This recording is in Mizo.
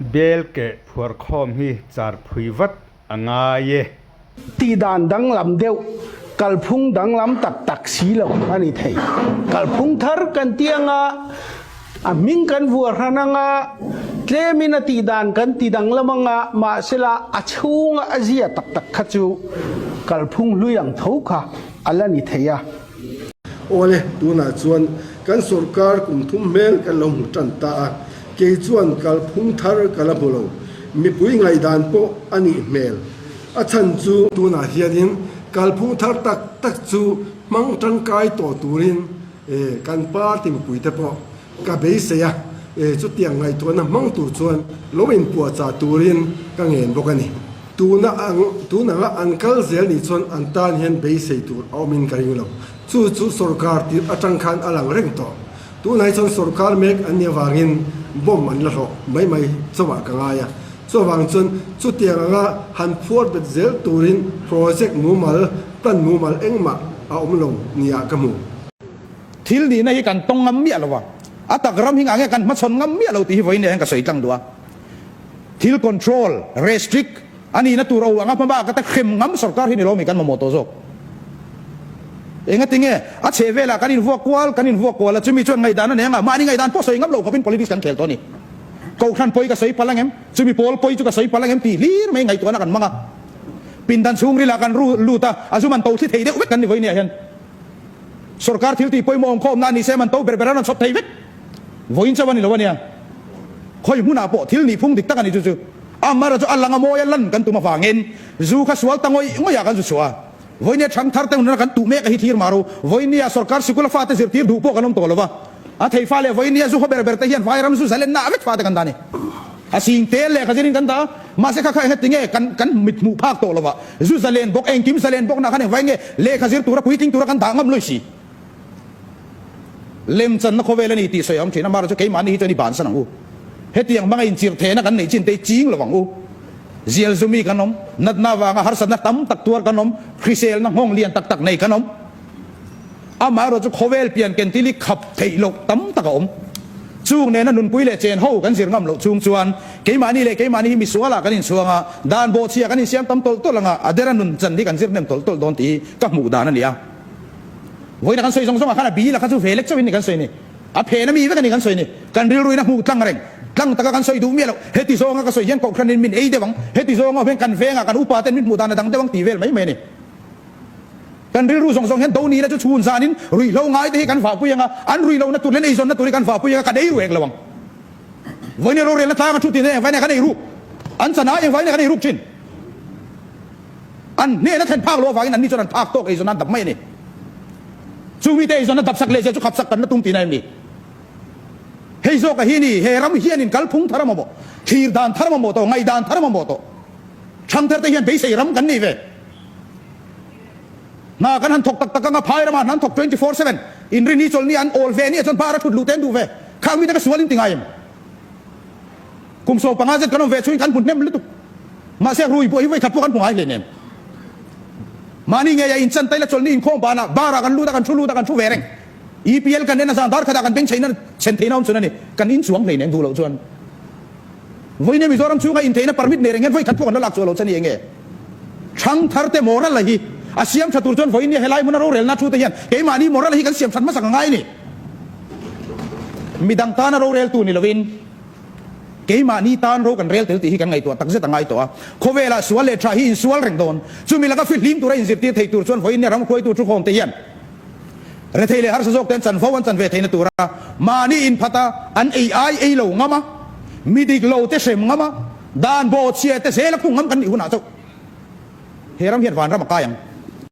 Bel keh phuarkhawm hi char phui vat a ngai e. Tihdan danglam deuh, kalphung danglam tak tak si lo a ni thei. Kalphung thar kan ti anga, a hming kan vuah hran anga, tlemin a tihdan kan ti danglam anga, mahsela a chhunga a zia tak tak kha chu kalphung hlui ang tho kha a la ni thei a. Awle, tunah chuan kan sorkar kum thum hmel kan lo hmu tan ta a, kei chuan kalphung thar ka la hmu lo. Mipui ngaihdan pawh a nih hmel. A chhan chu tunah hianin kalphung thar tak tak chu hmang tangkai tawh turin kan party mipuite pawh ka beisei a, chutiang ngaihtuahna hmang tur chuan lo inpuahchah turin ka ngen bawk a ni. Tuna ang tun anga an kal zel nih chuan an tan hian beisei tur a awmin ka ring lo. Chu chu sorkar tirh atang khan a lang reng tawh. Tunah hi chuan sorkar mek an nih avangin bomb an la hlawh mai mai chauhah ka ngai a. Chuvang chuan chutiang anga han phuar bet zel turin project mumal, plan mumal engmah a awm lo nia ka hmu. Thil nihna hi kan tawng ngam miah lo a, a tak ram hi ngah nge kan hmachhawn ngam miah lo tih hi vawiin hian ka sawi tlang duh a. Thil control, restrict, a nihna tur o anga hma bak ata hrem ngam sorkar hi ni lo mi kan mamawh tawh zawk. Engati nge a chheh velah kan invuak kual, kan invuak kual a, chumi chuan ngaihdan a nei anga mahni ngaihdan pawh sawi ngam lo khawpin politics kan khel tawh a ni. Kohhran pawi ka sawi palh angem, chumi pawl pawi chu ka sawi palh angem tih hlir mai ngaihtuahna kan hmang a. Pindan chhungrilah kan ru lut a, a zu man to thli thei deuh vek kan ni vawiin ah hian. Sorkar thil tih pawimawh awm khawmna a ni se man to ber ber a rawn chhawp thei vek. Vawiin chauh a ni lo a nia. Khawi hmunah pawh thil nih phung dik tak a ni chu chu. Amara chu a lang a mawi a lan kan tum avangin zu kha sual ta ngawih ngawih ah kan zu chhuah a. Vawinia thang thar te hunah kan tuh mek a hi thlir mah ro. Vawinia sorkar sikula fate zirtir duh pawh kan awm tawh lo va. A thei fa leh vawinia zu haw ber ber te hian vairam zu zalenna ah vek fate kan dah a ni. A sing tel leh kha zirin kan dah a. Mahse kha kha engati nge kan kan mit hmuh phak tawh lo va. Zu zalen bawk engkim zalen bawk nah khan engvai nge lehkha zir tura puitling tura kan dah ngam lawi si. Lemchanna khawvel a ni tih sawi a awm thin a, mahra chu keimahni hi chuan i bansan ang u. Hetiang hmanga inchirh thehna kan neih chin te hi ching lo ang u. Zial zumi kan awm, natna avanga harsatna tam tak tuar kan awm, hriselna nghawng lian tak tak nei kan awm. Amaherawh chu khawvel pian ken thil hi khap theih loh tam tak a awm. Chung nena nunpui leh chen ho kan zir ngam loh chung chuan keimahni leh keimahni hi misualah kan inchhuang a, dan bawhchhia kan insiam tam tawlh tawlh anga a dera nun chan hi kan zir hnem tawlh tawlh dawn tih hi ka hmuh dan a ni a. Vawiin a kan sawi zawng zawng ah khan a bil a kha chu ve lek chauhin ni kan sawi ni. A phen a mi vek a ni kan sawi ni. Kan rilruin a hmuh tlang reng. Tlang taka kan sawi duh miah loh. Heti zawnga ka sawi hian kohhranin min ei deuh ang, heti zawnga awm hian kan vengah kan upa ten min hmuh dan a dang deuh ang tih vel mai mai a ni. Kan rilru zawng zawng hian do nila chu chhun zanin ruihhlo ngai te hi kan vahpui ang a, an ruihlohna tur leh an eizawnna tur hi kan vahpui ang a, kan ei ruh eng lo ang. Vawiin rorelna tlanga thu tin engvaiin kan ei ruk? An chan ah engvaiin kan ei ruk thin? An hnehna thlen phak loh avangin anni chuan an phak tawk eizawn an dap mai a ni. Chu mite eizawnna dap sak leh zel chu khap sak kan la tum tihna em ni? Hei zawka hi ni, he ram hianin kalphung thar a mamawh, thlir dan thar a mamawh tawh, ngaihdan thar a mamawh tawh. Thangthar te hian beisei ram kan nei ve. Hna kan han thawk tak tak anga phai ramah hna an thawk 24/7. Inrini chawlhni an awl ve nia chuan bar a thut luh te an duh ve. Khang mite ka sual in ti ngai em? Kum 15 zet kan awm ve chhuin kan hmu hnem lutuk. Mahse rui pawh hi vawikhat pawh kan hmu ngai hle nen. Mahni ngei a inchan taila chawlhni inkhawm banah bar ah kan lut a kan thu lut a kan thu ve reng. EPL kan en a zan dar khatah kan beng chheina chhen theihna awm chun a ni. Kan inchuang hlei nen duh loh chuan. Vawiin Mizoram chhunga intheihna permit nei reng hian vawikhat pawh kan la lak chhuah loh che ni enge? Thangthar te moral a hi a siam tha tur chuan vawiin nia helai hmuna rorelna thu te hian keimahni moral a hi kan siam that hmasak a ngai a ni. Midang tana roreltu ni lovin keimahni tan ro kan rel tel tih hi kan ngaihtuah takzet a ngai tawh a. Khawvelah sual leh tha hi insual reng dawn. Chumi laka fihlim tura inzirtir thei tur chuan vawiin nia ram hruaitu thukhawm te hian Rethei leh harsa zawk te an chanvo an chan ve theihna tura mahni inphat a, an ei ai ei lo ngam a, mi dik lo te hrem ngam a, dan bawhchhia te zel a khung ngam kan nih hunah chauh he ram hian vanram a kai ang.